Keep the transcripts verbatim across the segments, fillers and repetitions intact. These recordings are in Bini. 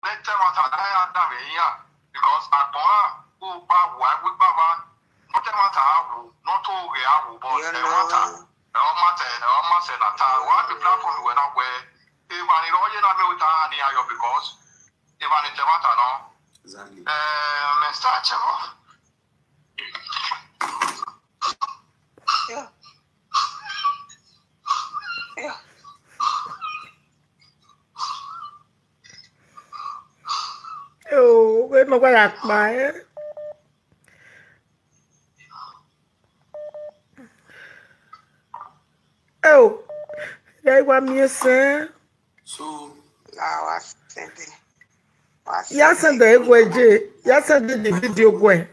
Ẹmwata na ya da vbe iran, because agbọn ra, u kpa wa, ẹwu ikpavba, ne ọ ta ẹmwata a wu, ne ọ to ghe a wu, but ẹmwata, ẹ ọ ma sẹ, ẹ ọ ma sẹ na ta, wa mi platform wẹ na wẹ, emwa ni rọ ye na miẹn wẹ ta ni ayọ, because emwa ni ta ẹmwata nọ. Exactly. Eh, Mister Chebo. Yeah. Yeah. Oh, wẹ ma gba ya kpa, eh? Oh, ya wa miẹn sẹ. So, la wa send it. Wa ya send send it. Eguẹ je, ya send the video guẹ.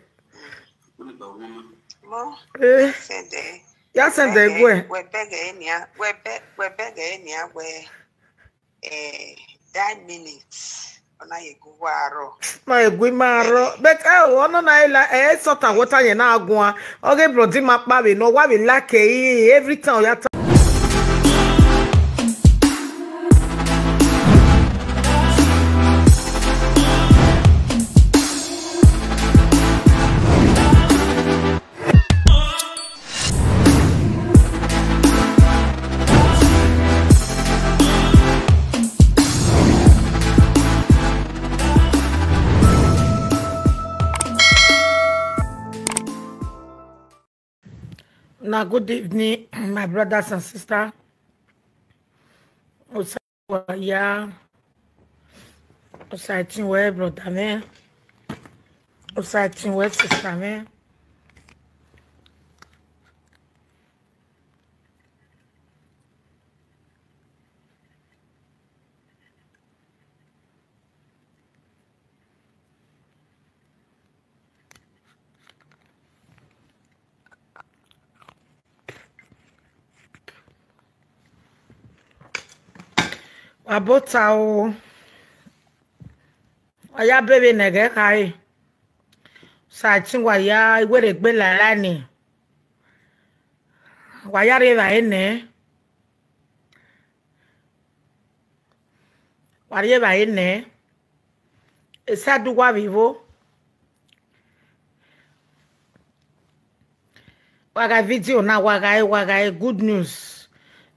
Mo, eh, send it. Ya send it guẹ. Wẹ bẹgẹ enia, wẹ bẹ, wẹ bẹgẹ enia wẹ, eh, nine minutes. Ọna ye gu wa rọ. Ma ye gu ima rọ. But, eh, ọnọna ela, eh, sort of water yẹn na guan. Ọghe brọdi ma kpa vbe nọ, wa vbe like e, every time ya ta. Now, good evening, my brothers and sisters. Osa wa ya, osa itin wẹ brother mẹ, osa itin wẹ sister mẹ. Wa bota o, wa ya bẹvbe ne ẹghẹ khare. Sa ẹtin wa ya iwere egbe lala ni, wa ya rrie evbare nẹ, wa rrie evbare nẹ, esadu wa vbe vbo. Wa gha video na, wa gha, wa gha good news.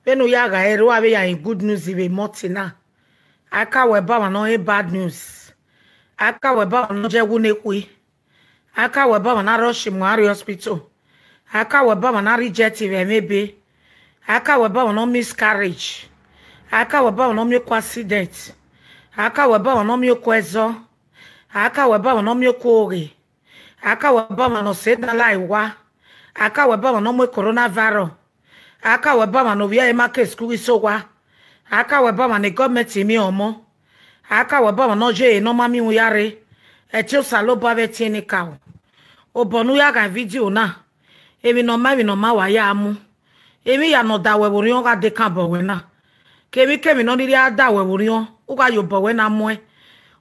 Vbene u ya gha ẹre, wa vbe ya rẹn good news vbe mọti na. A ka wẹ ba ọmwa ne ọ rẹn bad news. A ka wẹ ba ọmwa ne ọ jẹ wu ne khui. A ka wẹ ba ọmwa na rush mu a rrie hospital. A ka wẹ ba ọmwa na reject vbe ẹmwẹ ebe. A ka wẹ ba ọmwa ne ọ miscarriage. A ka wẹ ba ọmwa ne ọ miẹn oko accident. A ka wẹ ba ọmwa ne ọ miẹn oko ẹzọ. A ka wẹ ba ọmwa ne ọ miẹn oko oghe. A ka wẹ ba ọmwa ne ọ sẹ edinarlae wa. A ka wẹ ba ọmwa ne ọ mu coronavirus. A ka wẹ ba ọmwa ne ovbi ẹre ma ke school ghi sẹ owa. A ka wẹ ba ọmwa ne government miẹn ọmọ. A ka wẹ ba ọmwa ne ọ ye ehe ne ọ ma miẹn iwinna rre. Ẹtin Osanobua vbe ẹtin enikaro. Obọ ne u ya gha video na, emwi ne ọ ma, emwi ne ọ ma wa ya mu. Emwi ya ne ọ da wẹ vbe orhiọn gha de kan obọ wẹ na. Kemwikemwi ne ọ rhirhi a da wẹ vbe orhiọn, u gha ye obọ wẹ na muẹn.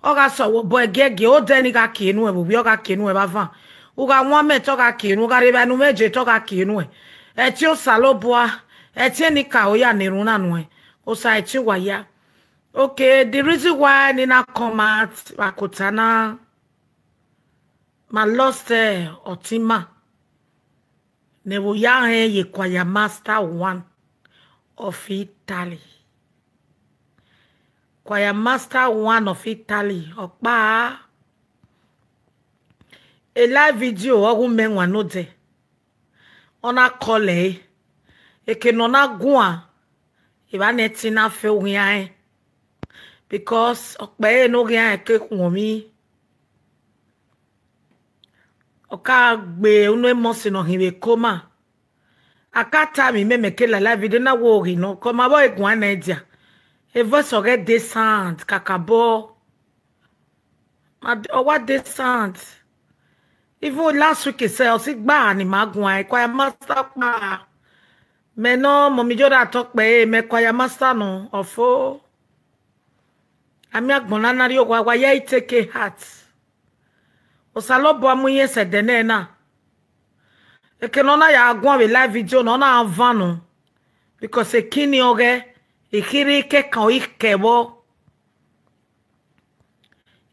Ọ gha sẹ wẹ obọ ẹgiẹgiẹ, odẹ ni gha kie nuẹn, vbe ovbi ọ gha kie nuẹn vbe avan. U gha wan mẹ te ọ gha kie nuẹn, u gha rre evbare ne u mwẹ je te ọ gha kie nuẹn. Ẹtin Osanobua, ẹtin enikaro ya ne erhunmwu na nuẹn. Osa ẹtin wa ya. Okay, the reason why ne I na come out vbe akota na, ma lost, eh, ọtẹn ima ne vbe ya rẹn ye Choir Master One of Italy. Choir Master One of Italy, ọkpa, a live video ọghe umẹ wan nodẹ. Ọ na call ẹre, eke ne ọ na guan, evba ne ẹtin na fe oghian rẹn, because ọkpa ẹre ne oghian rẹn ke khuọnmwi. Ọ ka gbe unu emọ si ne ọ hin vbe coma. A ka tama imẹ, mẹ ke la live video na, wo ghi nọ, kọ ma vbe guan na dia. E voice ọghẹ dey sound kakabọ. Ma d-, ọ wa dey sound. Even last week sẹ, ọ si gba ni ma guan, Choir Master kpa. Mẹ nọ, mummy Jordan tọkpẹ, mẹ Choir Master nọ, ọfo. Ami agbọn na na rrie owa, wa ya i take heart. Osanobua mu iyẹn sẹ ẹdẹ nẹ na. Eke ne ọ na ya guan vbe live video na, ọ na van nọ. Because ekini ọghẹ, ekhirhi kekan ọ i kẹ vbọ.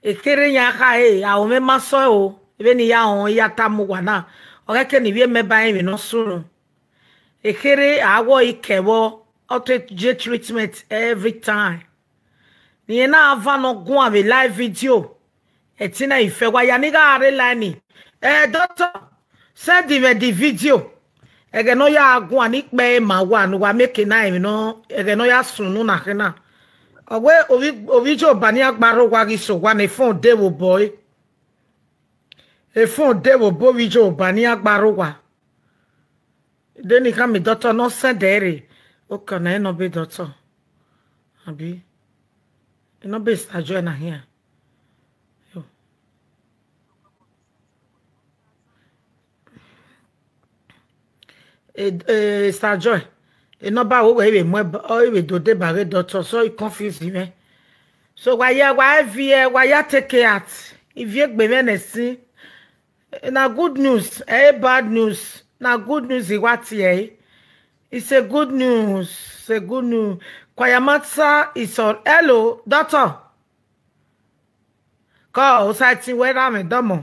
Ekherhe iran khare, a ru mwẹ ma sẹ o, vbene I ya rẹn, I ya tama uwa na, ọ ghẹ ke ne ivbi mẹ ba rẹn emwi ne ọ sunu. Ekherhe a wẹ ọ i kẹ vbọ, ọ te ye treatment every time. Ne irẹn na van ne ọ guan vbe live video, ẹtin na i fẹ wa ya ne I gha rre line ni. Eh, doctor, send mwẹ the video. Ẹghẹ ne ọ ya guan ni ikpẹ ma wa ne uwa make na emwi nọ, ẹghẹ ne ọ ya sunu na khin na. Ọ wẹ ovbi, ovbi Joba ni a gba rre owa ghi sẹ owa ne efọn de vbe obọ ẹre. Efọn de vbe obọ ovbi Joba ni a gba rre owa. De ne I khama doctor ne ọ send ẹre. Okọ na, enọ be doctor. Abi? Enọ be Sir Joy na hia. Yo. Eh, eh, Sir Joy, enọ ba wo wẹ i vbe mu ẹba, ọ i vbe do deba ghe doctor, so I confuse mwẹ. So wa ya, wa viẹ, wa ya take heart. Ivie egbe mwẹ nẹ sin. Na good news, eh, bad news. Na good news I wa tie ẹre. It's a good news. It's a good news. Kwayamasa is all. Hello, doctor. Kọ, osa ẹtin wẹ ra mwẹ, dọmọ.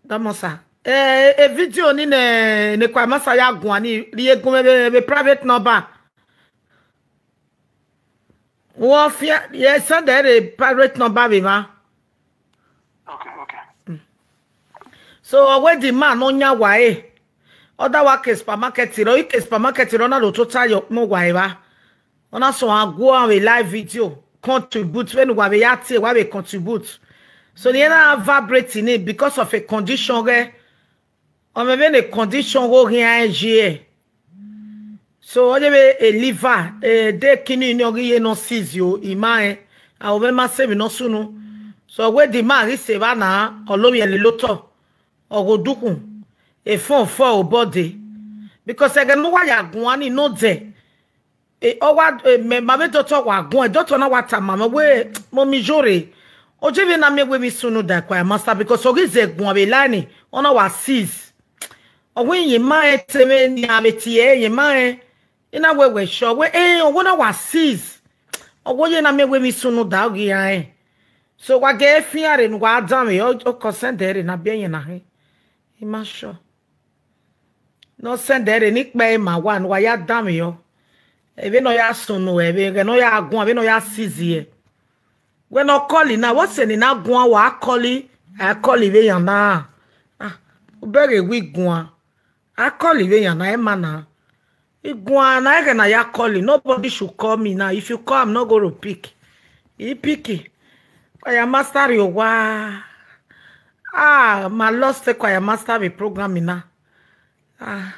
Dọmọ sa. Eh, e video ni ne, ne Kwayamasa ya guan ni, rhie gun vbe, vbe private number. Wọ fian, ye send ẹre private number vbe emwa. Okay, okay. So, ọ wẹ the man ne ọ yan wa ẹre. Ọ da wa ke supermarket rọ, I ke supermarket rọ na do tota ye ọkpọn wa evba. Ọ na sẹ ọmwa guan vbe live video, contribute, vbene uwa vbe ya tie, wa vbe contribute. So, ne irẹn na vibrate ni because of a condition ghẹ. Ọ mwẹ vbene condition gho khian ye. So, ọ ye vbe a liver, eh, de kini ni ọ ghi ye nọ seize o, I ma rẹn, a ru mwẹ ma sẹ emwi ne ọ sunu. So, ọ wẹ the man ghi sẹ evba na, ọ lovbiẹ lele otọ, ọ ghe odukhunmwu, efọn fọ obọ dee. Because ẹghẹ ne uwa ya guan ni nọ dẹ, e, ọ wa, e, mẹ, ma vbe doctor wa guan, doctor na wa tama mwẹ wẹ, mummy, yore, ọ je vbe na miẹn wẹ emwi sunu da Kwayamasa, because ọ ghi zẹ guan vbe line, ọ na wa seize. Ọ wẹ, iye ma rẹn te mwẹ ni a vbe tie ẹre, iye ma rẹn, I na wẹ wẹ sure wẹ, eh, ọ wẹ na wa seize. Ọ wẹ ọ ye na miẹn wẹ emwi sunu da ọ ghi ra rẹn. So, wa ghe fian rre ne uwa danmwehọ, ọ, ọ kọ send ẹre na biẹ ẹyẹn na hin. I ma sure. Ne ọ send ẹre ni ikpẹ ma wa ne uwa ya danmwehọ. Vbene ọ ya sunu ẹre, vbe ẹghẹ ne ọ ya guan, vbene ọ ya seize ẹre. Wẹ ne ọ call na, vbọzẹ ne I na guan, wa call, a call vbe yan na. Ah, u bẹghe wẹ I guan. A call vbe yan na, ẹ ma na. I guan na, ẹghẹ ne a ya call, nobody should call me now. If you call, I'm not going to pick. I pick. Kwayamasa rrie owa. Ah, ma lost Kwayamasa vbe program na. Ah,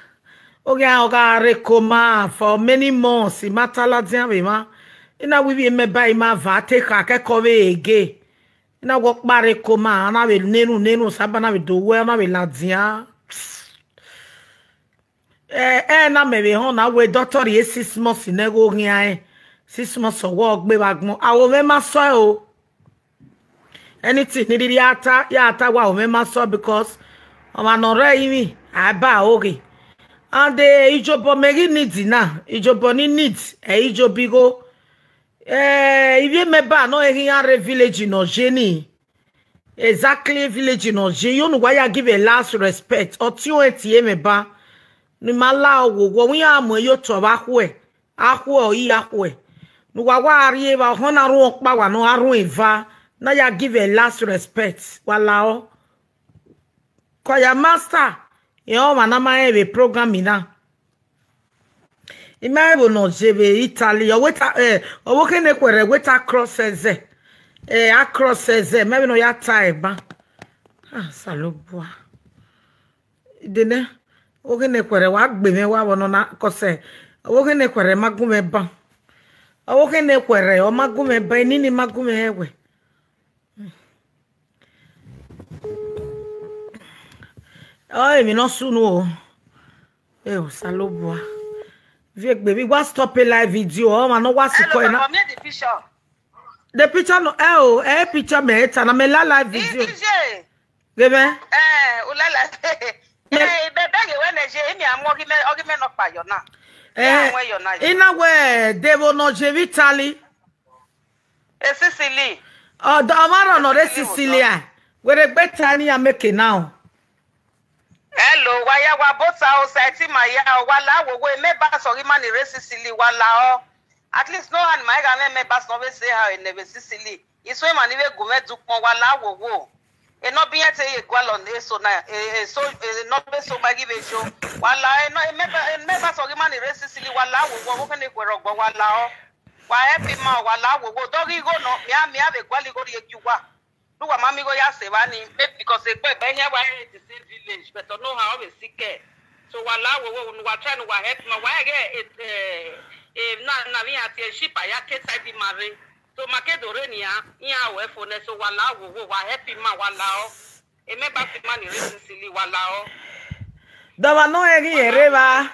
ọ gha, ọ gha rre coma for many months, I ma ta ladian vbe emwa. I na wẹ ivbi mẹ ba I ma va te kha kẹkọ vbe ege. I na wẹ ọkpa rre coma, a na vbe nenu, nenu, Osanobua na vbe do wẹ, ọ na vbe ladian. Eh, ẹ na mẹ vbe họn na wẹ doctor rhie six months nẹ gho khian rẹn. Six months ọwọ ọ gbe vbe agbọn. A ru mwẹ ma sẹ o. Anything ni rhirhi a ta, ya ta wa ru mwẹ ma sẹ because ọmwa ne ọ rre ẹrinmwi, a ba aro ghe. And, eh, ijobọ mẹ ghi need na, ijobọ ni need, ẹ i jobọ igho. Eh, ivbi mẹ ba nọ, ẹre iran rre village nọ je ni. Exactly, village nọ je, you know why I give a last respect. Ọtiọnrẹn tie mwẹ ba. Ne ima la owowo, wẹ iran mu ẹre ye otọ vbe akhuẹ. Akhuẹ ọ i akhuẹ. Ne uwa wa rrie evba, ọhọn na rhuọn ọkpa wa nọ, a rhuọn eva. Na ya give a last respect. Wa la ọ. Kwayamasa, ẹ ọmwa na ma rẹn vbe program na. I ma rẹn vbe ne ọ je vbe Italy, ọ wẹ ta, eh, ọ wẹ kene khuẹrhẹ wẹ ta cross ẹzẹ. Eh, a cross ẹzẹ, mẹ vbe ne ọ ya ta ẹgban. Ah, Osanobua. Dene, ọ wẹ kene khuẹrhẹ wa gbe mwẹ wa vbọ nọ na, cause, ọ wẹ kene khuẹrhẹ ma gu mwẹ ban. Ọ wẹ kene khuẹrhẹ, ọ ma gu mwẹ ban, nini ma gu mwẹ ẹwẹ. Ọ emwi ne ọ sunu o. E Osanobua. Viẹ egbe vbe wa stop a live video. Ọ ma nọ wa sikọ na. Hello, the picture. The picture no, eh o, eh picture mẹ ta na mẹ la live video. Ije. Ghe mẹ? Eh, u la live. Eh, bẹbẹ ghe wẹ nẹ je, imi a mu ọghe mẹ, ọghe mẹ nọ kpa yọ na. Eh, ina wẹ de vbe nọ je vbe Italy. Esisili. Ọdọ ọmwa rọ nọ rre Sicilia. Were gbe ta ni ya make now. Hello, wa ya wa bota o, Saiti ma ya o, wa la wowo, mẹ ba sọ ghi ma ni rre Sicily, wa la ọ. At least no hand ma gha mẹ mẹ ba sọ vbe se ha ene vbe Sicily. Iso ima ni vbe gu mwẹ dukpọn, wa la wowo. Enọ bi yẹn te ye gualọ ne eso na, eso enọ be so gba ghi vbe yo. Wa la enọ, mẹ ba sọ ghi ma ni rre Sicily, wa la wowo, wo kene khuẹ rọgbọ, wa la ọ. Wa help ima, wa la wowo, dọ ghi igho nọ, mia mia vbe gualọ igho rhie gie uwa. Ne uwa ma miẹn igho ya sẹ evba ni, maybe because egbe ẹbẹ hia wa rre the same village, but ọ no ha ọ vbe sikẹ. So wa la wowo ne uwa try ne uwa help ima, wa ghẹ na na vbe iran tie ship a ya ke side ima rre. So ma ke do rre nian, iran ru ẹfo nẹ, so wa la wowo, wa help ima, wa la ọ. Emẹ ba fi ima ni rre Sicily, wa la ọ. Dọmwa nọ rẹn ghi rẹn rre evba.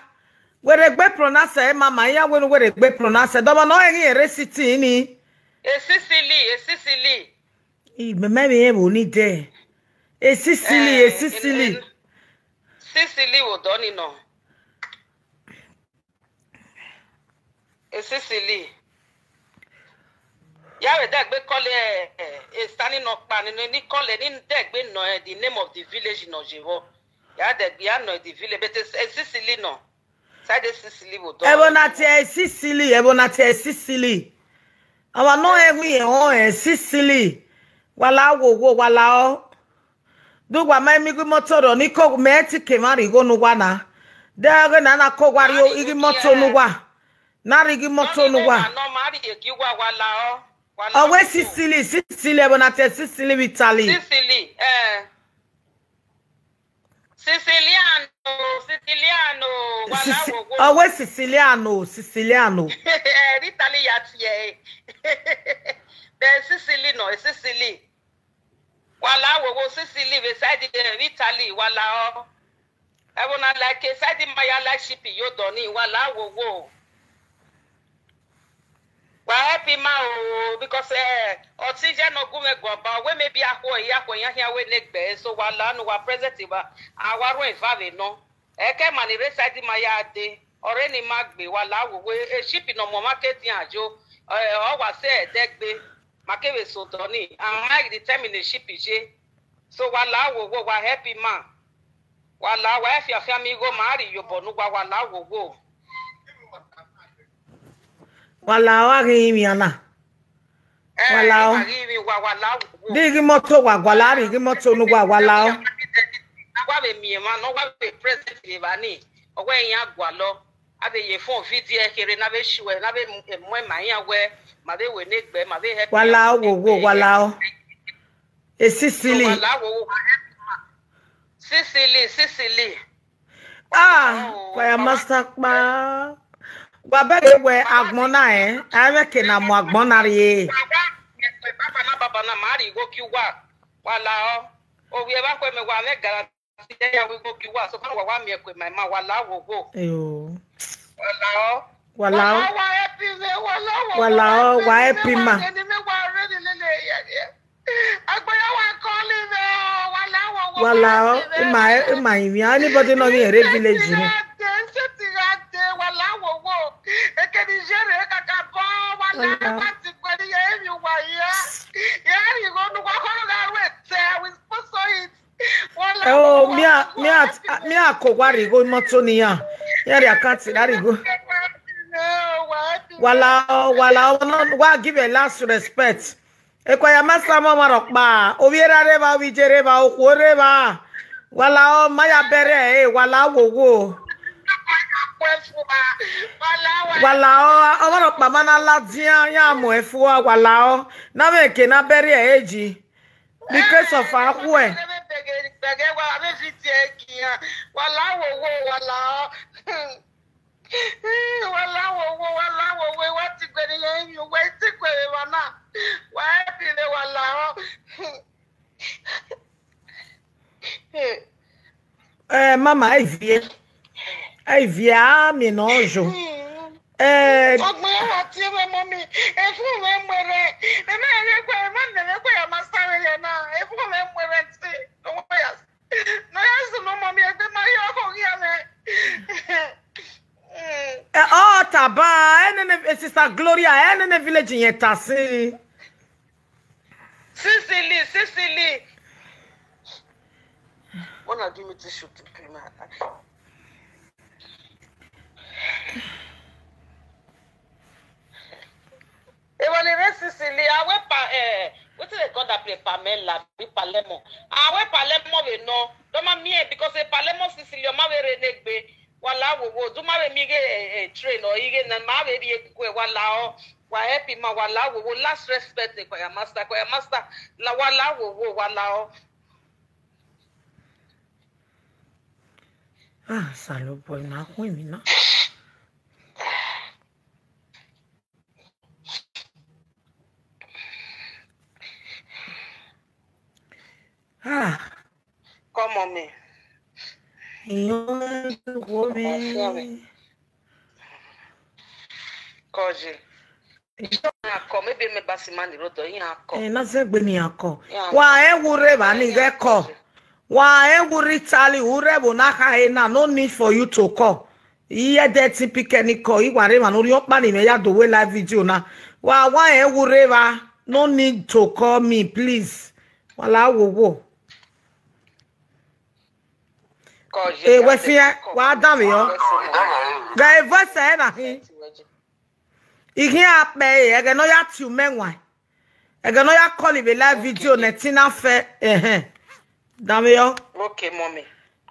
Were gbe pronounce ẹ, mama, iran wẹ ne were gbe pronounce ẹ. Dọmwa nọ rẹn ghi rẹn rre city ni. E Sicily, e Sicily. Imẹ mẹ vbe rẹn vbe oni dẹ. E Sicily, e Eh, Sicily. Sicily wo dọ ni nọ. E Sicily. Ya vbe dẹgbe call e, e sani nọ kpa ni, ni call ni dẹgbe nọ, eh, the name of the village nọ ye vbọ. Ya dẹgbe ya nọ the village, but e Sicily nọ. Side Sicily wo dọ. Ẹvbo na tie Sicily, ẹvbo na tie Sicily. Ọmwa nọ rẹn ghi rẹn họn ẹ Sicily. Wa la wowo, wa la ọ. Do uwa ma miẹn igho imoto rọ ni ko mẹ ti ke emwa rhie igho ne uwa na. De ọghe na na ko owa rhie igho imoto ne uwa. Na rhie igho imoto ne uwa. Nọ ma rhie gie uwa, wa la ọ. Wa la Ọ wẹ wowo. Sicily, Sicily, ẹvbo na tie Sicily vbe Italy. Sicily, eh. Siciliano, Siciliano, wa la Sici- wowo. Ọ wẹ Siciliano, Siciliano. Eh, Italy ya tie. Bẹ Sicily nọ, Sicily. Wa la wowo Sicily vbe side, eh, Italy, wa la ọ. Ẹvbo na like side ma ya like ship yo dọ ni, wa la wowo. Wa help ima o, because, eh, ọtẹn iye ne ọ gu mwẹ guan ba, wẹ maybe akhuẹ, akhuẹ iran khian wẹ ne egbe, so wa la ne uwa present ba, a wa rhuẹn eva vbe nọ. Ẹkẹ ma ni rre side ma ya dee, ọre ne ima gbe, wa la wowo, e ship ne ọ mu ọmwa ke dian yo, eh, ọ wa sẹ ẹdẹgbe, ma kevbe so dọ ni, a ma determine ship ye. So wa la wowo, wa help ima. Wa la, wa fiafia mi igho, ma rhie iyobọ ne uwa, wa la wowo. Wa la ọ, a ghi rinmwian na. Wa la ọ. Wa ghi rinmwian, wa la wowo. De igho imoto wa, wa la rhie igho imoto ne uwa, wa la ọ. Wa vbe miẹn emwa ne ọ wa vbe present vbe evba ni, ọ wẹ iran gualọ. A vbe ye phone video kherhe ne a vbe shuẹ, ne a vbe mu, mu ẹn ma iran wẹ, ma vbe wẹ ne egbe, ma vbe help Wa iran la ọ wẹ ne wowo, egbe. Wa la ọ. E So, Sicily. Wa la wowo, wa help ima. Sicily, Sicily. Ah, Oh, kwaya mama. Master kpa. Wa bẹghe wẹ agbọn na ẹ, a i mwẹ ke na mu agbọn na rrie. Wa wa, baba na, baba na, ma rhie igho gie uwa. Wa la ọ. Ovbi ẹvba khuẹ mẹ, wa mwẹ guarantee ya wẹ igho gie uwa, so far wa wa miẹn kue ma ima, wa la wowo. Eyo. Wa la ọ. Wa la ọ. Wa la, wa help ima, wa la, wa Wa la help ọ, ima, wa help ima. Wa help ima. Wa help ima. Agboya wa call ima, wa la wowo, Wa la ọ, ima, ima rinmwian. Anybody nọ ghi rre village ni. State gha dee, state gha dee, wa la wowo. Ekene iye rre kakabọ, wa la, Wa la. Wa ti kpẹri ye, emwi uwa ya. Ya rhie igho ne uwa khọrọ gha ru ẹtẹ, we sponsor it. Wa la Oh, wowo, mi a, wa mi a, help ima. Mi a ko wa rhie igho imoto ne iran. Iran rhie account na rhie igho. Wa help ima. Wa la ọ, wa la ọ, no, wa give a last respect. Ekwaya ma sa ọmwa rhọkpa, ovbi erha rre evba, ovbi iye rre evba, okhuo rre evba. Wa la ọ, ma ya bẹrẹ ẹre, wa la wowo. Wa la ọ, ọmwa rhọkpa ma na ladian, ya mu ẹn fua, wa la ọ. Na vbe ke na bẹrẹ ẹre ji. Because of akhuẹ. Wa la wowo, wa la ọ. Wa la wowo, wa la wowo, wa ti gbe ni ye yin, wa ti gbe vbe na. Wa help me, wa la ọ. Eh, mama, I vie. I vie, a mi no jo. Eh, Ọgbọn ya wa tie vbe mọ mi. Efu vbe mu ẹre. Ena ere kue, ema nene kue ya ma sa vbe ye na. Efu vbe mu ẹre ti. No ya. No ya sunu mọ mi egbe ma yo ko ghi ame. Mm. Eh, ọ taba, ẹ nene, eh, Sister Gloria, ẹ nene village yẹn ta si. Sicily. Wanna give me tissue to clean my eye? Even the Sicily, I will pa, eh, what do they call that place? Pamela, be Palermo. I will Palermo, we know. Don't mind me, because a Palermo Sicily, ma we re negbe. Wala wo wo, do ma we mi get a, a train or you get na ma we be a quick wala o. Wa help him, wala wo wo. Last respect, eh, choir master, choir master. La wala wo wo, wala o. Ah, Osanobua, na khuẹn emwi na. Ah. Come on, me. Iyo, wo me. Ọfia me. Kọje. Iran kọ, maybe me ba si ma ni rotọ, iran kọ. Eh, na zẹ gbe ne iran kọ. Iran kọ. Wa ẹ wu rre evba ni ghẹ kọ. Wa ẹ wu rre Italy, u rre ẹvbo na kha he na, no need for you to call. Iye ẹdẹ ti pikẹ ni kọ, I wa rre emwa ne orhiọn ọkpa ni mwẹ ya do we live video na. Wa wa ẹ wu rre evba, no need to call me, please. Wa la wo wo. Kọje, eh, ya wẹ fian, wa danmwehọ. Gẹ voice ẹre na hin. I khian kpẹ ẹre, ẹghẹ ne ọ ya tie umẹ wain. Ẹghẹ ne ọ ya call vbe live video nẹ, Tina fẹ, ẹhẹn. Danmwehọ. Okay, mommy.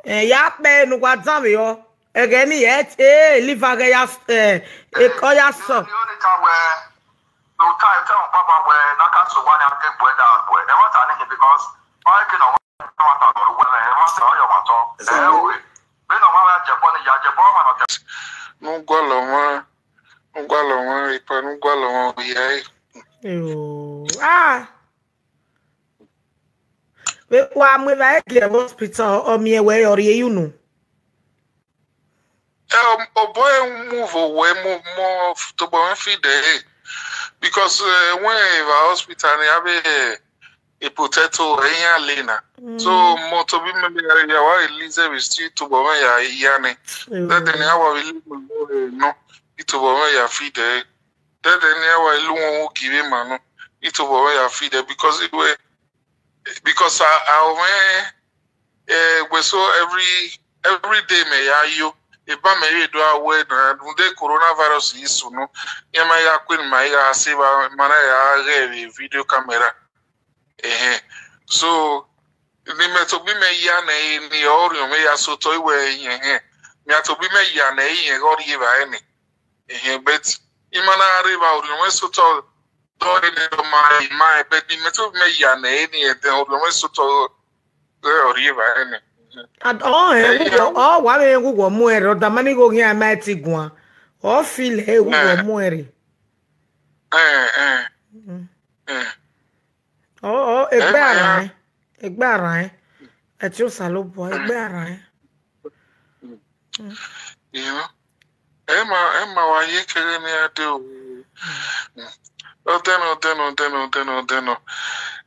Eh, ya kpẹ ẹre ne uwa danmwehọ. Ẹghẹ ni, eh, eh, live ẹghẹ ya, eh, eh, ọ ya sọ. The only time where, no time, tell papa where, na ka so one and take bread out, boy. Ẹ ma ta ni, because why can I want to know where, ẹ ma ta your matter. Ẹ o, be no ma ya jẹ bọ ni, ya jẹ bọ ma no. Nu gualọ wọn. Ugualọ wọn, ipa ne ugualọ wọn vbe ya ẹre. Yo, ah. Vbe wa mu evbare gie hospital, ọ miẹn wẹ ọ rhie ye unu. Eh, ọ, ọ boy move away, move more tobọ mwẹ feed ẹre. Because, eh, when evba hospital ni, avbe, eh, potato, eh, iran le na. So, mẹ tobọ mwẹ ya, ya wa release vbe street tobọ mwẹ ya, ya ni. Dẹdẹ ni a wa vbe le nọ, I tobọ mwẹ ya feed ẹre. Dẹdẹ ni a wa lu wọn uki vbe ma nọ, I tobọ mwẹ ya feed ẹre, because iwẹ, because a, a mwẹ, eh, wẹ so every, every day mẹ ya yo, eba mẹ vbe do a wẹ na, rhunmwuda coronavirus yi sunu, iran ma ya kue ne ma gha se evba, ma na ya ghẹ vbe video camera. Ehẹn. So, ne mẹ tobọ mwẹ ya nẹ, ni ọ rhiọn mwẹ ya sotọ iwẹ iyẹn hẹn. Mẹ tobọ mwẹ ya nẹ, iyẹn ghe ọ rhie evbare ni. Ehẹn, but I ma na rre evba, orhiọn mwẹ sotọ, dọ rre ne ọ ma, I ma, but ni mẹ tobọ mwẹ ya nẹ, ni ẹdẹ orhiọn mwẹ sotọ, ghẹ ọ rhie evbare ni. Ehẹn. And ọ hẹn, eh, uwọ, ọ wa vbe rẹn uwọ mu ẹre, ọ dama ni gho ghian ma ti guan. Ọ feel ẹre uwọ mu ẹre. Eh, eh. Eh. Ọ, ọ, egbe arran, egbe arran. Ẹtin Osanobua, egbe arran. You know? Ẹ ma, ẹ ma wa ye keghe ne a de o. Ọdẹnọ, ọdẹnọ, ọdẹnọ, ọdẹnọ, ọdẹnọ.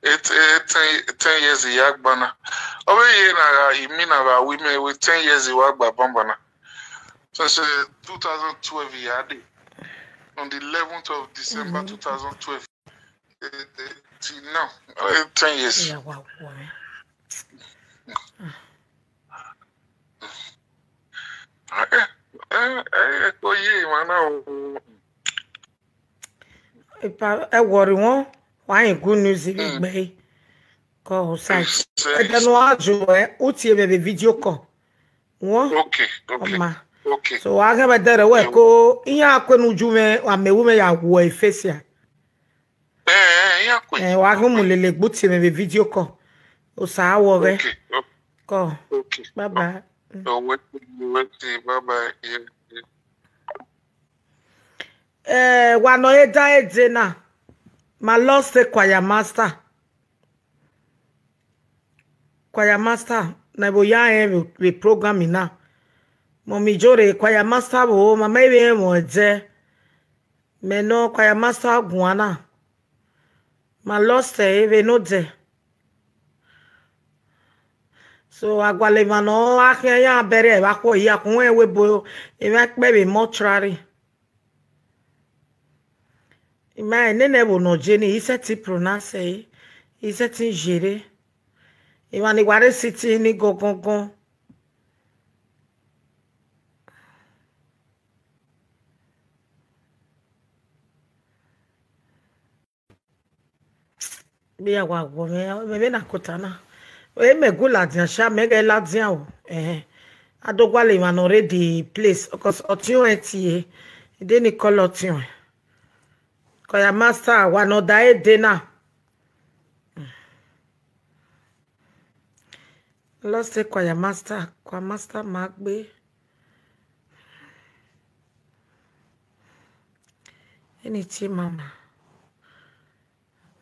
Eight, eh, ten, ten years ya gba na. Ọ vbe ye na gha, I mean, na gha wi mẹ we ten years wa gba banbanna. Since, eh, two thousand twelve ya de. On the eleventh of December two thousand twelve. Eh, eh, till now, eh, ten years. Iya wa wo mi. Eh, eh, eh, eh, kpo ye, man, na o. Ipa, ẹ worry wọn, wa rẹn good news vbe egbe. Kọ sa. Ẹdẹ ne a jo ẹ, u tie mwẹ vbe video call. Wọn. Okay, okay. Ọma. Okay. So, wa ghẹ vbe dẹrẹ wẹ ko, iran kue ne uju mwẹ, wa mẹ wu mwẹ ya wọ e face ya. Eh, eh, iran kue. Eh, wa ghẹ mu lele gbuti mwẹ vbe video call. Osa wọ ghẹ. Okay, okay. Call. Okay. Bye bye. Oh, wait, wait, bye bye. Yeah, yeah. Eh, wa nọ e da ede na. Ma lost a choir master. Choir master, na vbe ya rẹn vbe, vbe program na. Mummy Joy, choir master vbo, mama vbe rẹn vbe ẹdẹ. Mẹ nọ choir master guan na. Ma lost ẹ vbe nodẹ. So, a gualọ emwa nọ, a khian ya bẹrẹ vbe akhuẹ hia, a khu ẹn wẹ ebo, emwa kpẹ vbe mortuary. I ma nene ẹvbo ne ọ je ni, I sẹtin pronounce ẹre. I sẹtin yerre. Emwa ni wa rre city ni gọngọngọn. Vbe ya wa wọ mwẹ, mẹ vbe na kota na. Ẹ, mẹ gu ladian sha, mẹ ghẹ ladian o. Ẹhẹn. A do gualọ emwa ne ọ rre the place, 'cause ọtiọnrẹn tie, de ni call ọtiọnrẹn. Choir master, wa ne ọ da ẹre de na. Lost a choir master, choir master ma gbe. Eni tie mama.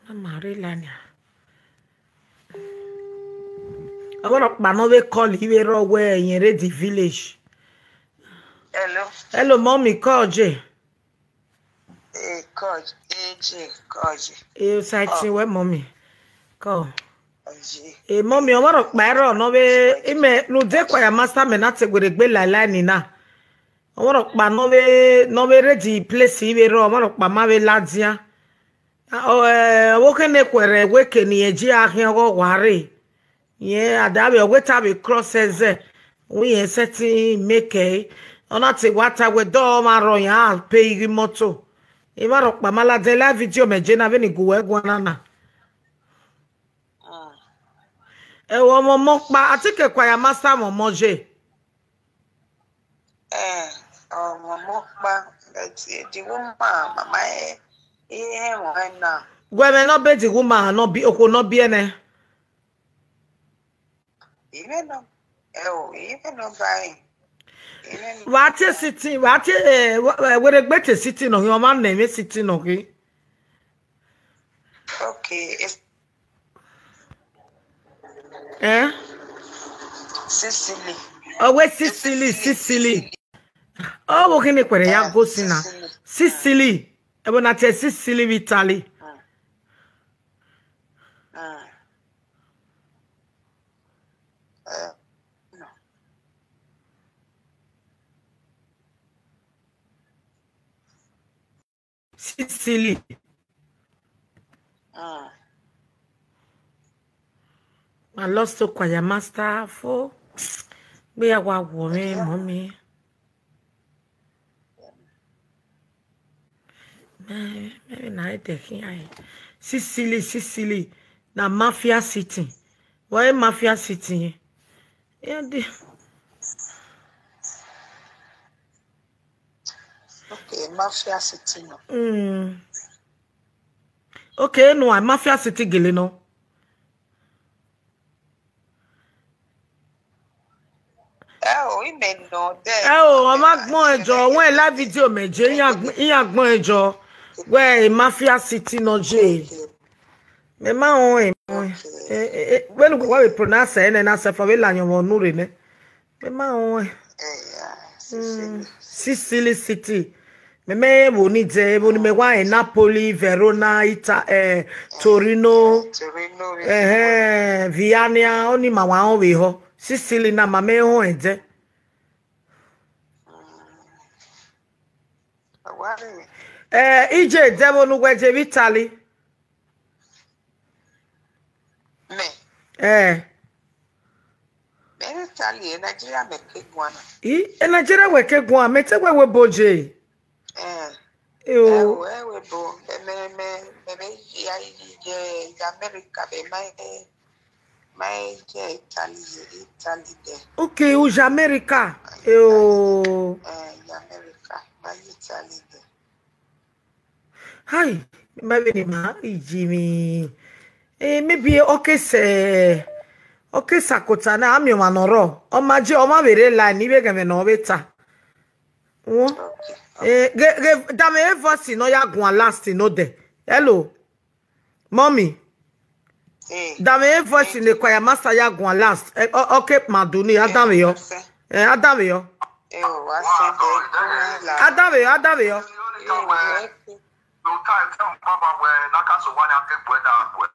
Mama rre la nia. Ọmwa rhọkpa ne ọ vbe call ivbe rrọọ wẹ irẹn rre the village. Hello. Hello, mommy, call je. Eh, call, A J, call je. Eh, exciting wẹ, mommy. Call. Call je. Eh, mommy, ọmwa rhọkpa ẹrọ ne ọ vbe, imẹ, ne ude choir master mẹ na te werriegbe laelae ni na. Ọmwa rhọkpa ne ọ vbe, ne ọ vbe rre the place ivbe rrọọ, ọmwa rhọkpa ma vbe ladian. A, ọ, eh, ọvbokhan ne khuẹrhẹ wẹ ke ne irẹn ji a khian ọghe ọwa rre. Irẹn a da vbe, ọ wẹ te a vbe cross ẹzẹ, wẹ irẹn sẹtin make ẹre. Ọ na te wa ta wẹ dọ ọmwa rrọọ yan a pe ighi motor. Emwa rhọkpa ma ladian, la video mẹ je na vbene I gu wẹ guan na na. Mm. Ẹ, ọmọ ọmọ kpa, a te ke choir master ọmọ ọmọ je. Eh, ọmọ ọmọ kpa, but the woman, mama, eh, ihe ẹmwẹ na. Wẹ mwẹ ne ọ be the woman, ne ọ bi, okhuo ne ọ biẹ nẹ. Ivẹ nọ, ẹ o, ivẹ nọ ba ẹ. Ivẹ nọ. Wa tie city, wa tie, eh, wa, eh, werriegbe tie city nọ khin, ọmwa nẹ mwẹ city nọ khin. Okay, it's Eh? Sicily. Ọ wẹ Sicily, Sicily. Ọ vbe khin ne khuẹrhẹ ya go si na. Sicily. Sicily. Ẹvbo na tie Sicily vbe Italy. Mm. Mm. Eh, no. Sicily. Ah. Ma lost to choir master fo. Gbe ya wa wo mi, mommy. Mẹ, mẹ na ẹdẹ khian. Sicily, Sicily. Na Mafia City. Wẹ Mafia City yẹn? Yeah, the Okay, Mafia City nọ. Mm. Okay, no, a Mafia City gele nọ. Ẹ o, imẹ nọ dẹ. Ẹ o, ọ ma gbọn ẹjọ, wẹn live video mẹ je, iran gb-, iran gbọn ẹjọ. Wẹ Mafia City nọ je. Okay. Mẹ ma họn ẹn. Okay. Eh, eh, eh, vbene uwẹ wa vbe pronounce ẹre nẹ na sẹfọ vbe la yọnmwẹ unu rre nẹ. Mẹ ma họn ẹn. Eh, yeah, Sicily. Mm, Sicily City. Mẹ mẹ vbo ni dẹ, vbo ni mẹ wa ẹn, Napoli, Verona, Ita-, eh, Torino. Torino, eh, Viania, ọni ma wa họn vbe họ. Sicily na ma mẹ họn ẹn dẹ. Mm. Awa rre. Eh, I je dẹ vbọ ne uwẹ je vbe Italy. Mẹ? Eh. Mẹ rre Italy, e Nigeria mẹ ke guan na. I, e Nigeria wẹ ke guan, mẹ te wẹ wẹ bo je. Eh. Eo. Eh, wẹ wẹ bo, mẹ, mẹ, mẹ, mẹ vbe ya ye, ye, ye America, mẹ ma, eh, Ma ye Italy, Italy dẹ. Okay, u ye America. Eo. Eh, ye America, ma ye Italy dẹ. Hai, ma vbe ni ma yi mi. Eh, maybe ọ ke sẹ, ọ ke sakota na, a miẹn ọmwa ne ọ rrọọ. Ọ ma je, ọ ma vbe rre line, I vbe ghẹ ẹmwẹ ne ọ vbe ta. Won. Okay. Eh, ghe, ghe, danmwẹ e voice ne ọ ya guan last nodẹ. Hello. Mommy. Eh. Danmwẹ e voice ne choir master ya guan last. Eh, ọ, ọ ke ma do ni, a danmwẹ yọ. Eh, a danmwẹ yọ. Eh, o, wa send e, la. A danmwẹ yọ, a danmwẹ yọ. Eh, okay. No time, tell Baba where that castle one and take where that where.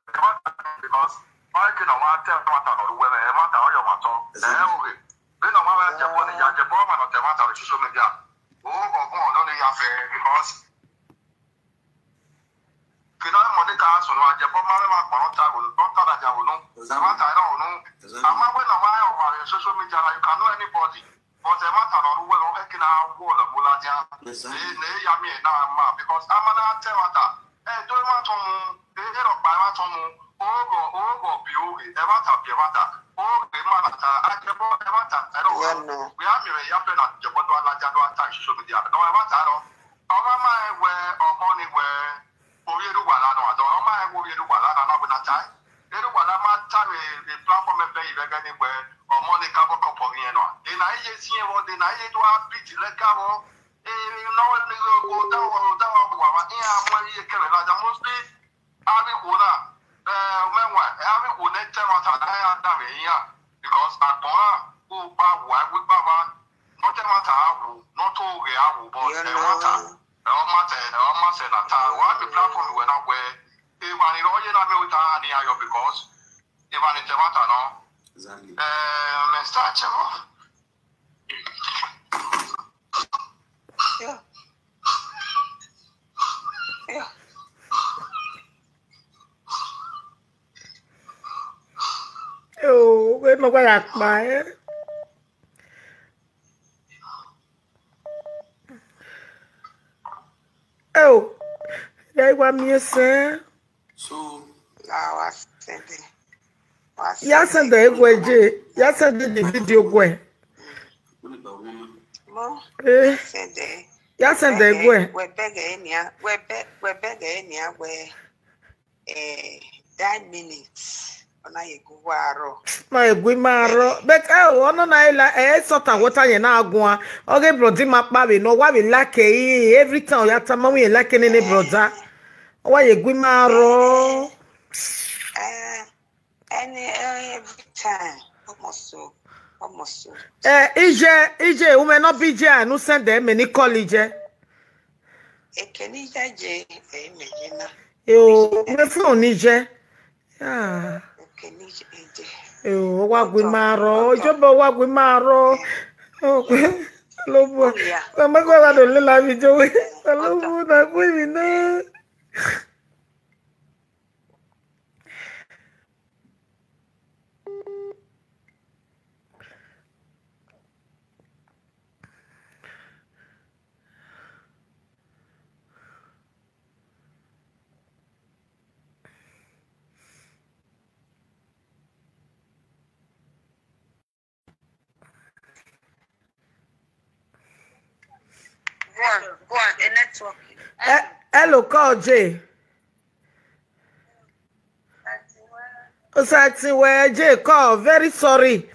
Because why can I want tell what I know where I want to your matter. Eh, okay. Then I want to Japan, Japan, man, on the matter with social media. Oh, go, go, no, they have, eh, because Kina Monica, so no, Japan, man, man, man, Ẹmwata ẹre ọ ru. A ma wẹ ne ọ ma rẹn ọmwa vbe social media, like, you can know anybody. But ẹmwata ne ọ rre uwẹ, ọ khẹke ne a wọlọ mu ladian. Ne, ne ya miẹn na ma, because a ma na ta ẹmwata. Ẹ do ẹmwata mu, e rhọkpa ẹmwata mu, oghọ, oghọ bi oghe, ẹmwata bi ẹmwata, oghe ma na ta, a kẹ bọ ẹmwata, ẹre ọ ru. Wẹ a miẹn mwẹ ya fẹ na, jẹ bọ do a ladian do a ta social media. Nọ ẹmwata rọ. Ọ ma ma rẹn wẹ, ọmọ ni wẹ, ovbi erha uwa la nọ, a dọ, ọ ma rẹn wẹ ovbi erha uwa la na, na wẹ na ta. Erha uwa la ma ta vbe, vbe platform ẹbẹ yi vbe ẹghẹ ni wẹ, ọmọ ni ka bọ kọpọ ghi ẹn nọ. Ena i ye siẹn vbọ, ena i ye do a beat lẹga vbọ. Eh, no, ni, odawa, odawa, wa, wa, iran mu ẹre ye kẹrẹ ladian, mostly, avbe ikhuo na, eh, mẹ wa, avbe ikhuo ne ta ẹmwata na, iran danmwẹ iran, because agbọn na, u gba wa, wẹ gba wa, ne ọ ta ẹmwata a wu, ne ọ ta oghe a wu, but ẹmwata, ẹ ọ ma sẹ, ẹ ọ ma sẹ na ta, wa mi platform wẹ na wẹ, emwa ni rọ ye na miẹn wẹ ta ni ayọ, because emwa ni ta ẹmwata nọ. Exactly. Eh, Mister Achebo. Yeah. Yeah. Oh, wẹ nọ gba ya kpa, eh? Oh, ya wa miẹn sẹ. So, la wa sẹdẹ. Wa ya sẹdẹ. Sẹdẹ eguẹ je, ya sẹdẹ the video guẹ. Mo, eh, sẹdẹ. Ya sẹdẹ eguẹ. Wẹ bẹgẹ enia, wẹ bẹ, wẹ bẹgẹ enia wẹ, eh, that minute. Ọ na ye gu wa rọ. Ma ye gu ima rọ. But, eh, ọnọ na ela, eh, sort of water yẹn na guan. Ọ ghe brother ma kpa vbe nọ, wa vbe like e, every time ọ ya tama wẹ like nene brother. Ọ wa ye gu ima rọ. Eh, any, eh, every time. Almost so. Almost so. Eh, ije, ije, u mwẹ nọ bi ije a, ne u send mẹ ni call ije. Eke ni ije je, eh, mẹ ye na. Yo, u mwẹ phone ni ije. Ah. Eke ni ije je. Yo, ọ wa gu ima rọ, ijọba ọ wa gu ima rọ. Lobo. Mama gua wa do lela video we. Lobo na gu imi na. Go on, go on, a network. Eh, hello, call J. Osati wẹ J call, very sorry.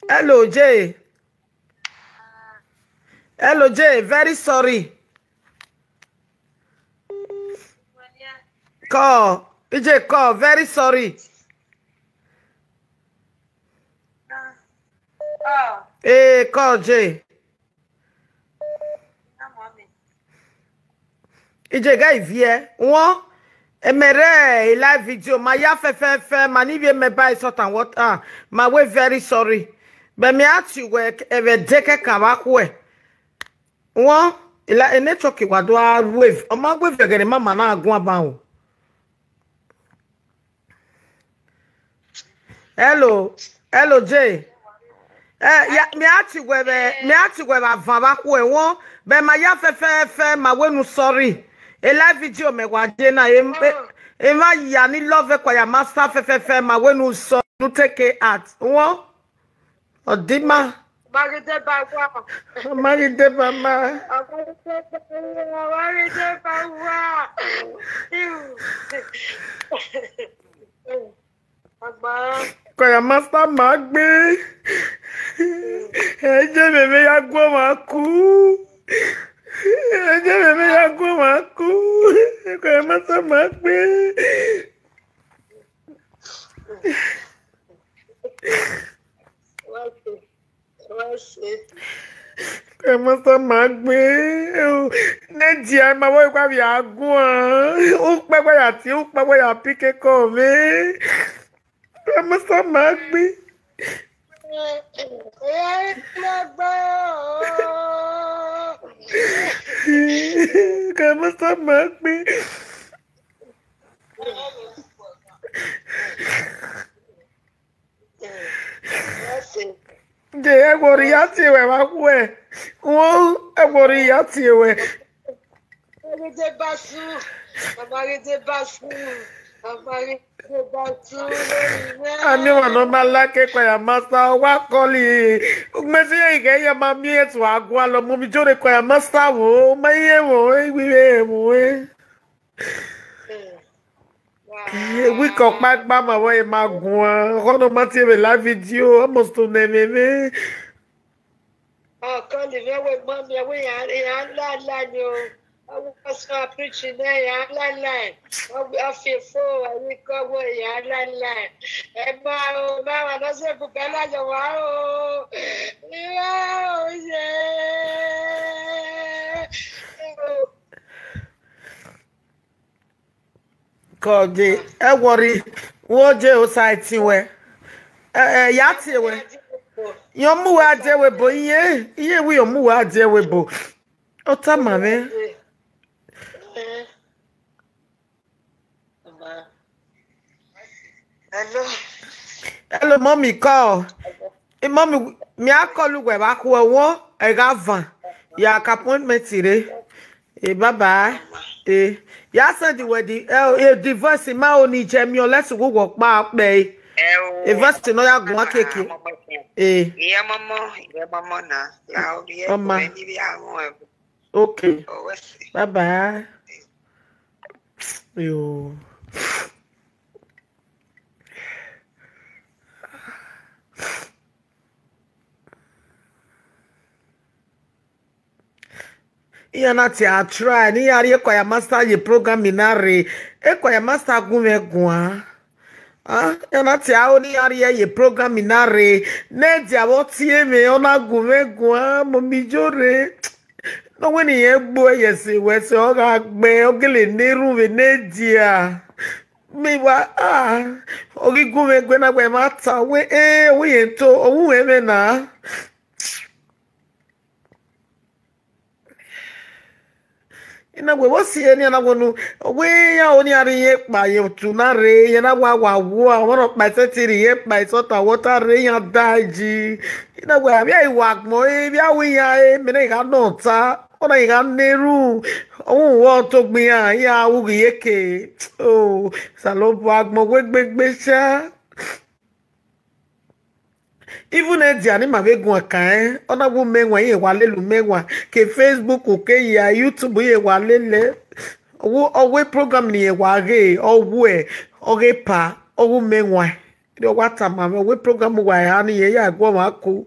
Hello, J. Hello, J, very sorry. Call, J call, very sorry. Eh, call J. Ije ga iviẹ wọn, ẹmẹ rẹ live video, ma ya fẹfẹfẹ, ma ni vbe mẹ ba sort and what, ah, ma we very sorry. But me ask you, wẹ ẹvẹ de kẹkan vbe akhuẹ. Wọn, ila, ene chọki wa do a wave, ọ ma wave ẹghẹ ne mama na guan ba o. Hello, hello, J. Eh, ya, mi a ti wẹ vbe, mi a ti wẹ vbe avan vbe akhuẹ wọn, bẹ ma ya fẹfẹfẹ, ma wẹ unu sorry. E live video mẹ wa je na, e, e, e ma ya ni love kwa ya master fẹfẹfẹ, ma wẹ unu sorry, nu take it out. Wọn, ọ di ma. Ma ghi deba uwa. Ma ghi deba ma. Ma ghi deba uwa, ma ghi deba uwa. Agba. Kwa ya master ma gbe. Ẹ jẹ́ mẹmẹ ya gu ọmwa ku. Ẹ jẹ́ mẹmẹ ya gu ọmwa ku. Kwa ya master ma gbe. Wa se, wa se. Kwa ya master ma gbe. Ne dia ma wo kwa vbe a guan. Ukpẹ gba ya tie, ukpẹ gba ya pick call mwẹ. Kwa ya master ma gbe. Kwa ya master ma gbe. De ẹghẹ ọre I ya tie wẹ vbe akhuẹ. Wọ, ẹghẹ ọre I ya tie wẹ. Ọmọ ghi deba su, ọmọ ghi deba su, ọmọ ghi deba su lórí rẹ. A miẹn ọmwa ne ọ ma like Choir Master, ọ wa call. Mẹ sẹ iran ighẹ iran ma miẹn ẹtuẹn a gualọ, mummy Ijore Choir Master vbo, ma i rẹn ẹmwẹ ọnrẹn, I wi vbe rẹn ẹmwẹ ọnrẹn. Iye week ọkpa gba ma vbe ma guan, ọkhọ ne ọ ma tie vbe live video, almost ne ẹmwẹ mwẹ. Ọkọ ni mwẹ wẹ mọ miẹn wẹ iran, iran la la ni o. Ọwọ sọ preaching nẹ iran la la. Ọ fi fo ẹre kọ wẹ iran la la. Ẹ ma o, ma wa nọ sẹ bubẹ la yọ wa o. Iran o ye. Kọ je, ẹ worry, wo je osa ẹtin wẹ. Ẹ, ẹ, ya tie wẹ. Yọ mu wẹ a die wẹ bo, iye, iye wi yọ mu wẹ a die wẹ bo. Ọ tama mwẹ. Hello. Hello, mommy, call. Eh, mommy, mi a call uwẹ vbe akhuẹ wọ, ẹ gha van. Ya ka appointment re. Eh, bye bye. Eh, ya send the wedding, eh, eh, the voice ma o ni je mi o, let's go work pa pe. Eh, voice no ya gun akeke. Eh. Iye mama, iye mama na. La o bi e. Ọma. Ko ni bi a gun e. Okay. O we si. Bye bye. Yo. Iran na te a try ne iran rhie Choir Master ye program na rre. E Choir Master gu mwẹ guan. Ah, iran na te a ho ne iran rhie ye program na rre. Ne dia vbe ọ tie mwẹ, ọ na gu mwẹ guan, mummy Ijore. Ne ọ wẹ ne irẹn gbe uẹ ye ẹse, wẹ ẹse ọ gha gbe, ọ gele na erhunmwu vbe ne dia. Me wa, ah, ọ ghi gu mwẹ guan na wẹ ma ta, wẹ, eh, wẹ irẹn to, ọ wu mwẹ mwẹ na. I na wẹ vbe ọ si eni a na wẹ unu, ọ wẹ iran o, ne iran rhie iran kpa ye otu na rre, iran na wa wa wua, ọmwa nọ kpa sẹtin rhie iran kpa salt and water rre, iran da ji. I na wẹ avbe a i wa agbọn re, vbe a wẹ iran re, mẹ na i gha nọ ta, ọ na i gha na erhunmwu, ọ wu wẹ ọ tobọ iran, iran ru ghi ye ke. O, Osanobua agbọn wẹ gbegbe cha. Even edia ne ima vbe guan kan, ọ na wu mẹ wan, irẹn wa lele mẹ wan, ke Facebook, ke ya YouTube, irẹn wa lele. Ọ wu, ọ wẹ program ne irẹn wa ghe, ọ wẹ, ọ ghe pa, ọ wu mẹ wan. Ọ wa tama mwẹ, ọ wẹ program wa eha ne irẹn ya gu ọmwa ku.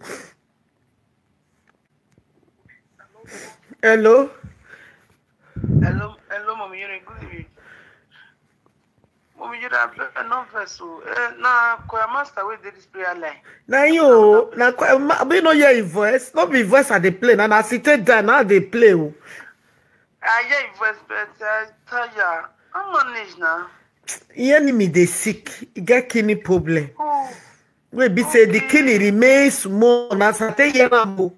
Hello? Hello, hello, Mommy Yuri. Good evening. Mommy Yuri, I beg no vex o. Eh, na Choir Master wey dey this prayer line. Na you o, na Choir Ma-, abi no hear him voice. No be voice I dey play. Na, na as e take die, na I dey play o. I hear him voice, but I tire. I manage na. Him enemy dey sick. He get kidney problem. Oh. Wey be say the kidney remain small. Na as I take hear am o.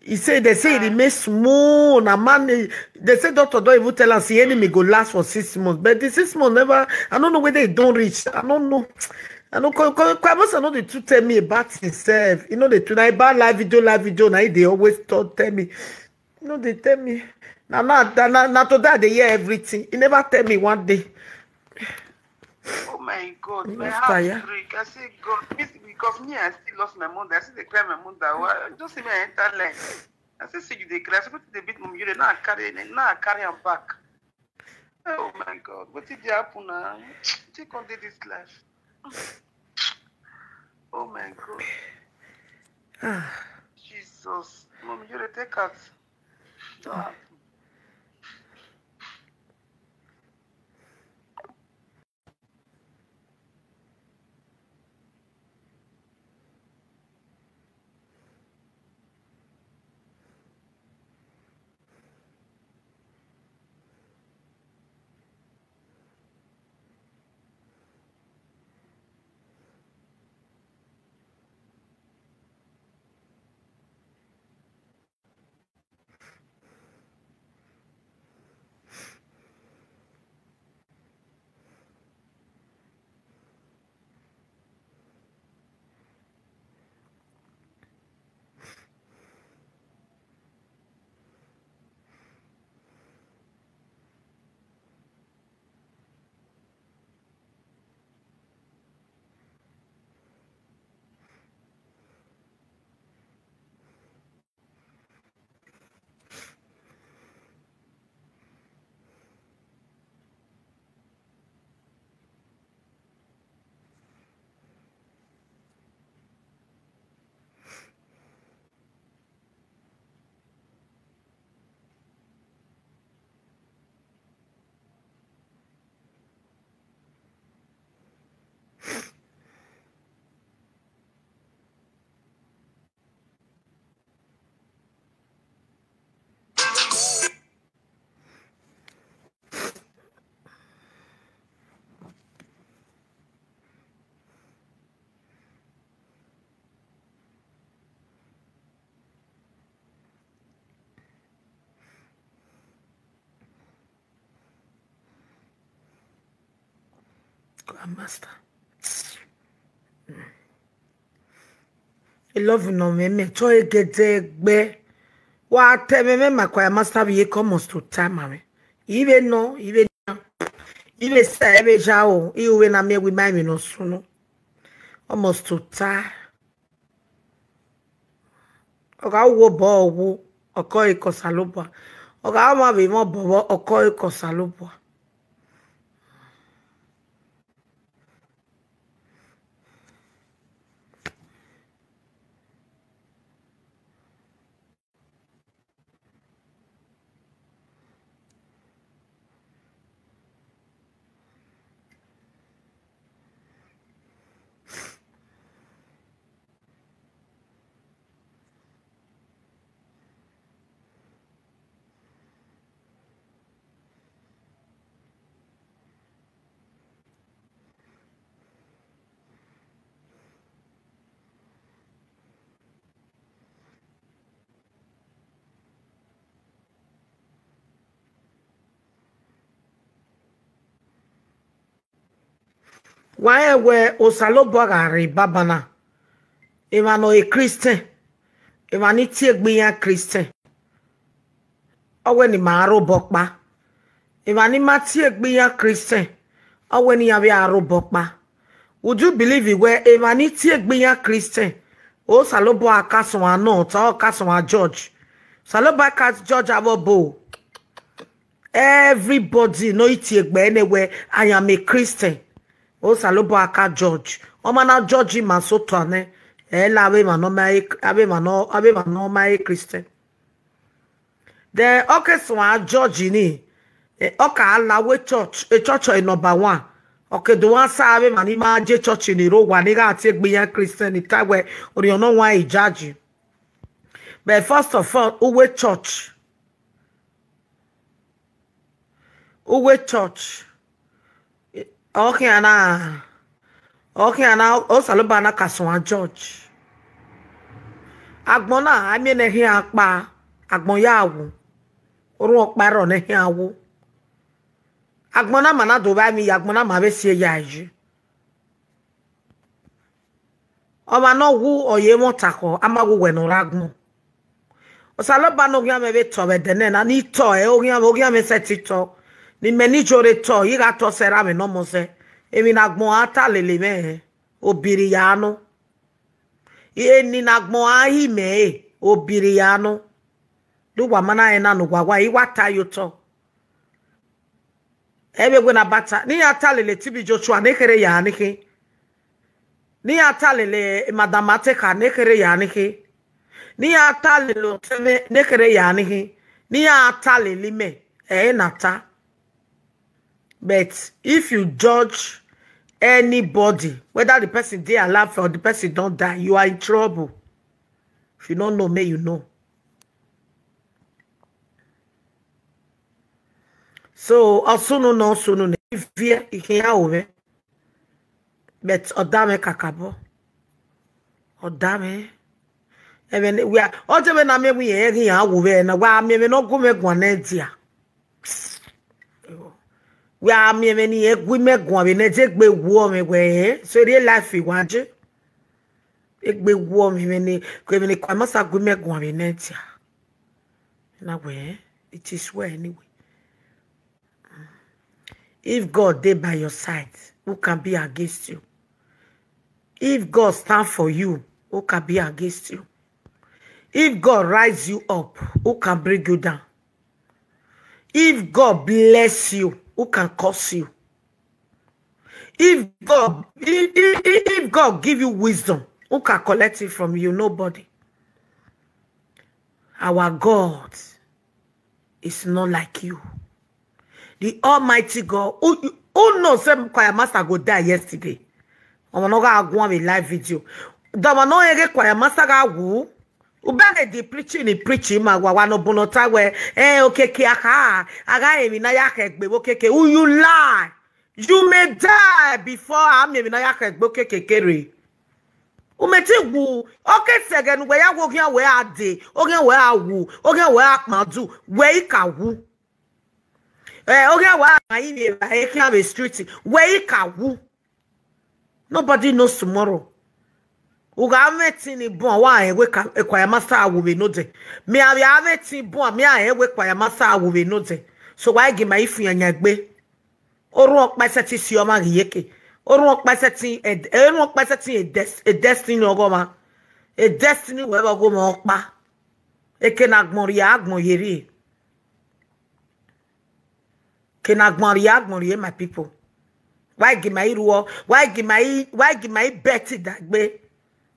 He say, they say he remain small. Na man, eh, they say doctor don even tell am say enemy go last for six months. But the six months never, I don't know whether e don reach. I don't know. I no, Choir Master no dey too tell me about himself. He no dey too, na about live video, live video, na he dey always talk, tell me. No dey tell me. Na, na, na, na, na today I dey hear everything. He never tell me one day. Oh my God, my heart break. I say, God, me, because me, I still lost my mother. I still dey cry my mother. Why? Just see me, I enter line. I say, see you dey cry. I say, wetin dey beat Mommy Yuri? Now I carry, now I carry am back. Oh my God, wetin dey happen now? Wetin come dey this life? Oh my God. Ah. Jesus. Mommy Yuri, take out. Don't happen. Master. I love nọ mwẹ, mẹ tọ egede gbe. Wa tẹ mwẹ, mẹ ma Choir Master vbe iyeke almost to ta ma mwẹ. I vbe nọ, I vbe na, I vbe sẹ, I vbe ya o, I ru vbene a miẹn wẹ I ma emwi ne ọ sunu. Almost to ta. Ọ gha wu obọ, ọ wu, ọ kọe ke Osanobua. Ọ gha mwẹ vbe mwẹ obọ, ọ kọe ke Osanobua. Wa rẹn wẹẹ Osanobua gha rre banbanna, emwa ne ọ re Christian, emwa ni tie egbe iran Christian, ọ wẹ ne ima rre obọ ọkpa. Emwa ni ma tie egbe iran Christian, ọ wẹ ne iran vbe a rre obọ ọkpa. Would you believe it, wẹẹ emwa ni tie egbe iran Christian, Osanobua ka suẹn nọ, ta ọ ka suẹn judge. Osanobua ka judge avbe ọbo. Everybody ne ọ i tie egbe nẹ wẹẹ, I am a Christian. Osanobua ka judge. Ọ ma na judge ima sotọ nẹ, ẹ la avbe emwa ne ọ ma re, avbe emwa ne ọ, avbe emwa ne ọ ma re Christian. Then ọ ke suẹn judge ni, eh, ọ ka la wẹ church, e church ọre number one. Ọ ke do wa sa avbe emwa ni ma je church ni rre owa ni gha tie egbe iran Christian ni ta wẹẹ, Orhiọn Ne Ọ Huanrẹn I judge. But first of all, uwu church. Uwu church. Ọ khian na, ọ khian na, Osanobua na ka suẹn judge. Agbọn na, a miẹn ne khian kpa, agbọn ya wu. Orhunmwu ọkpa rrọọ ne khian wu. Agbọn na ma na do vba emwi ye, agbọn na ma vbe si eya yi. Ọmwa ne ọ wu, ọ ye mwẹ ọtakhọ, a ma wu wẹ ne ọ rre agbọn. Osanobua ne oghian mwẹ vbe tọ vbe ẹdẹ nẹ na, ne I tọ ẹre, oghian mwẹ, oghian mwẹ sẹtin tọ, ne imẹ ni jore tọ, I gha tọ sẹ ra mwẹ ne ọ mọ sẹ. Emwi ne agbọn a ta lele mwẹ, obirri ya nọ. Eni ne agbọn a hi mẹ re, obirri ya nọ. De uwa ma na rẹn na ne uwa wa, I wa ta ye otọ. Ẹ vbe wẹ ne a ba ta, ne iran ta lele T B Joshua ne kherhe ya ni khin. Ne iran ta lele Madam Atekha ne kherhe ya ni khin. Ne iran ta lele Otẹmwẹ ne kherhe ya ni khin. Ne iran ta lele imẹ, ẹ i na ta. But if you judge anybody, whether the person dey alive or the person don die, you are in trouble. If you no know, make you know. So, ọ sunu nọ, ọ sunu nẹ, I viẹ, I khian ru mwẹ. But ọ da mwẹ kakabọ. Ọ da mwẹ. Ẹmwẹ ne, wia, ọ te vbe na miẹn wẹ irẹn ghi iran wu vbe na, wa miẹn ẹmwẹ ne ọ gu mwẹ guan ne dia. Wa miẹn ẹmwẹ ne irẹn gu mwẹ guan vbe ne dia, egbe wuọ mwẹ wẹ, eh? So, real life wa je. Egbe wuọ mwẹ, ẹmwẹ ne, ẹmwẹ ne Choir Master gu mwẹ guan vbe ne dia. Na wẹ, it is well anyway. If God dey by your side, who can be against you? If God stand for you, who can be against you? If God rise you up, who can bring you down? If God bless you, who can curse you? If God, if, if, if God give you wisdom, who can collect it from you? Nobody. Our God is not like you. The Almighty God, who, who knows say Choir Master go die yesterday? Ọmọ ne ọ gha guan vbe live video. Da ọmọ ne ọ rẹn ghe Choir Master gha wu. Ubẹghe the preaching, the preaching ma wa wa ne ọ bun ne ọ ta wẹ, eh, Okiekie a kha, a gha rẹn emwi ne a ya khẹ egbe vbe Okiekie. Who you lie? You may die before a miẹn emwi ne a ya khẹ egbe Okiekie kere. U mẹ te wu, ọ ke sẹ ẹghẹ ne uwẹ ya wu oghian wẹ a dee, oghian wẹ a wu, oghian wẹ a kpandu, wẹ i ka wu. Eh, oghian wẹ a ma ivbi evbare khian vbe street, wẹ i ka wu. Nobody knows tomorrow. U gha mwẹ ẹtin ni bun, wa rẹn wẹ ka Equayamastar wu vbe nodẹ. Mẹ a vbe a mwẹ ẹtin bun, mẹ a rẹn wẹ Equayamastar wu vbe nodẹ. So wa i gie ma i fian yan egbe. Orhunmwu ọkpa i sẹtin si ọmwa ghi yeke. Orhunmwu ọkpa i sẹtin, orhunmwu ọkpa i sẹtin a des-, a destiny ọghe ọmwa. A destiny wẹ vbe ọghe ọmwa ọkpa. Eke ne agbọn rrie, agbọn ye rrie. Eke ne agbọn rrie, agbọn rrie, my people. Wa i gie ma i rhuọ, wa i gie ma i, wa i gie ma i bet dagbe.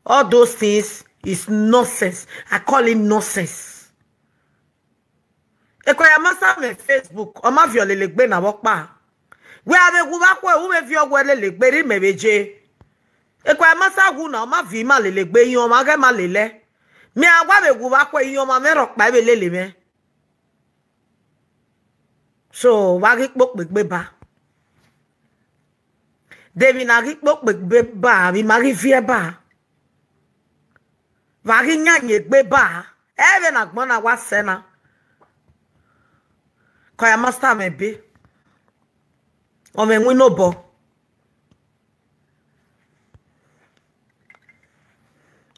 All those things is nonsense. I call it nonsense. Equayamastar mwẹ Facebook, ọ ma viọ lele egbe na vbe ọkpa. Wẹ a vbe wu vbe akhuẹ, u vbe viọ wẹ lele egbe rhie mẹ vbe je. Equayamastar wu na, ọ ma viọ ima lele egbe, iran ọmwa ghẹ ma lele ẹe. Mẹ a wa vbe wu vbe akhuẹ, iran ọmwa mwẹ rhọkpa vbe lele mwẹ. So, wa ghi kpokpo egbe ba. De emwi na ghi kpokpo egbe ba, vbe ima ghi viẹ ba. Wa ghi yan yan egbe ba. Ẹ vbe ne agbọn na wa sẹ na. Equayamastar mwẹ be. Ọ mwẹ winna obọ.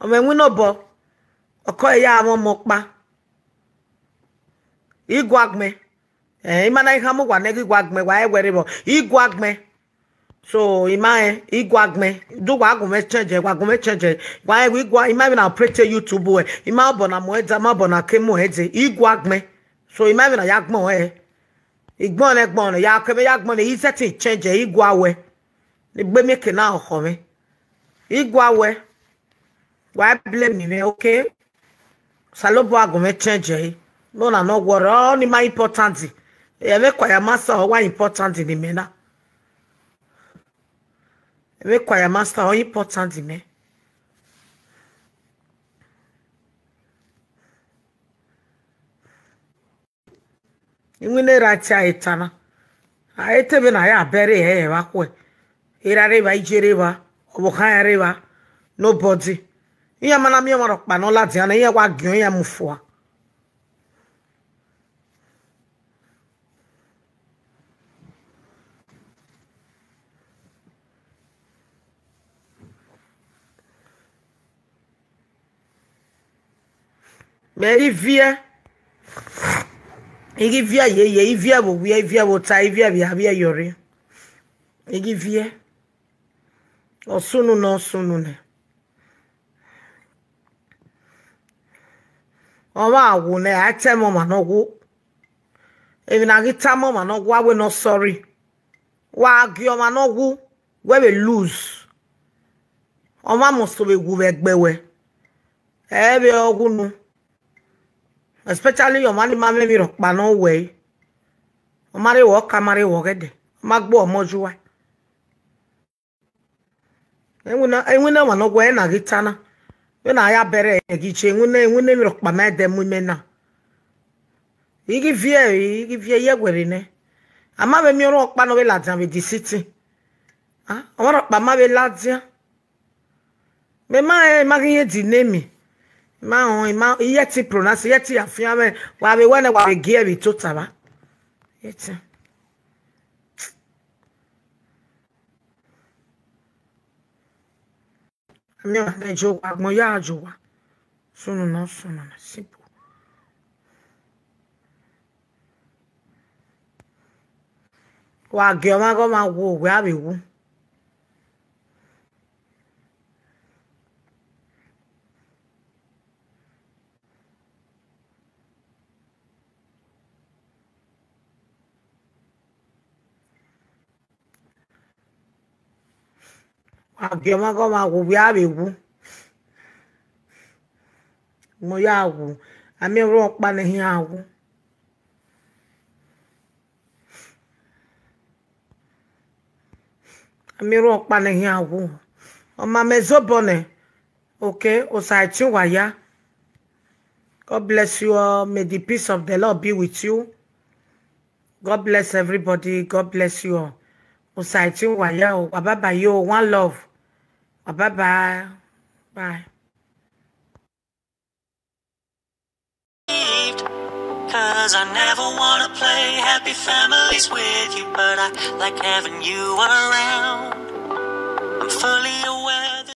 Ọ mwẹ winna obọ. Ọkọ ya mwẹ ọmọ ọkpa. Iguagbẹn. Eh, ima na i khama uwa nẹ ghi iguagbẹn, wa i wẹ rre vbọ. Iguagbẹn. So, ima rẹn, iguagbẹn. Do wa gu mwẹ change, wa gu mwẹ change. Wa rẹn wẹ igua, ima vbe na operate YouTube wẹ. Ima obọ na mu ẹdẹ, ima obọ na ke mu ẹdẹ. Iguagbẹn. So, ima vbe na ya gbọn ẹre. Igbọn nẹ, gbọn nẹ, ya kẹ mwẹ ya gbọn nẹ, I setting change, igua wẹ. Egbe mieke na ọkhọ mwẹ. Igua wẹ. Wa blame mwẹ, okay? Osanobua gu mwẹ change ẹre. No na nọ worry, ọ ni ma important. Ẹmwẹ Equayamastar ọ wa important ne imẹ na. Ẹmwẹ Equayamastar ọ important ne imẹ. Iwinna erha tie a i ta na. A i te vbe na ya bẹrẹ ẹre vbe akhuẹ. Erha rre evba, iye rre evba, ọvbokhan rre evba, nobody. Iran ma na miẹn ọmwa rhọkpa ne ọ ladian na, iran wa giẹn iran mu fua. Mẹ ghi viẹ, I ghi viẹ yeye, I viẹ vbe owiẹ, I viẹ vbe ota, I viẹ vbe avbiẹ yọrre. I ghi viẹ. Ọ sunu nẹ, ọ sunu nẹ. Ọmwa wu nẹ, a i ta ẹmwẹ ọmwa ne ọ wu. Emwi ne a ghi tama ọmwa ne ọ wu, a wẹ ne ọ sorry. Wa gie ọmwa ne ọ wu, wẹ vbe lose. Ọmwa must vbe wu vbe ẹgbẹ wẹ. Ẹ vbe ọ wu unu. Especially ọmwa ni ma mwẹ emwi rhọkpa ne ọ wẹ. Ọ ma rre vbe ọka, ọ ma rre vbe ọghẹdẹ. Ọ ma gbe ọmọ ye uwa. Iwinna, iwinna ọmwa ne ọ wẹ na ghi ta na. Vbene a ya bẹrẹ ẹre ghi je, iwinna, iwinna emwi rhọkpa ma ẹdẹ mu imẹ na. I ghi viẹ, I ghi viẹ ye ẹguẹrre nẹ. A ma vbe miẹn ọmwa rhọkpa ne ọ vbe ladian vbe the city. Ah, ọmwa rhọkpa ma vbe ladian. Mẹ ma rẹn, ma ghi rẹn the name. Ma họn, ma, I yẹ te pronounce, I yẹ te afian mwẹ. Wa vbe wẹ nẹ, wa vbe gie ẹre tota vba. Yẹ te. Amẹ wa nẹ, jowa, agbọn ya jowa. Sunu nọ, sunu nọ, simple. Wa gie ọmwa ghe ọmwa wu, wẹ a vbe wu. Wa gie ọmwa ghe ọmwa wu, wẹ a vbe wu. Mo ya wu. A miẹn orhu ọkpa ne ọ khian wu. A miẹn orhu ọkpa ne ọ khian wu. Ọ ma mẹ zobọ nẹ. Okay, Osa ẹtin uwa ya. God bless you all. May the peace of the Lord be with you. God bless everybody. God bless you all. Osa ẹtin uwa ya o. Wa bye bye yo. One love. Wa bye bye. Bye. Cause I never wanna play happy families with you, but I like having you around. Fully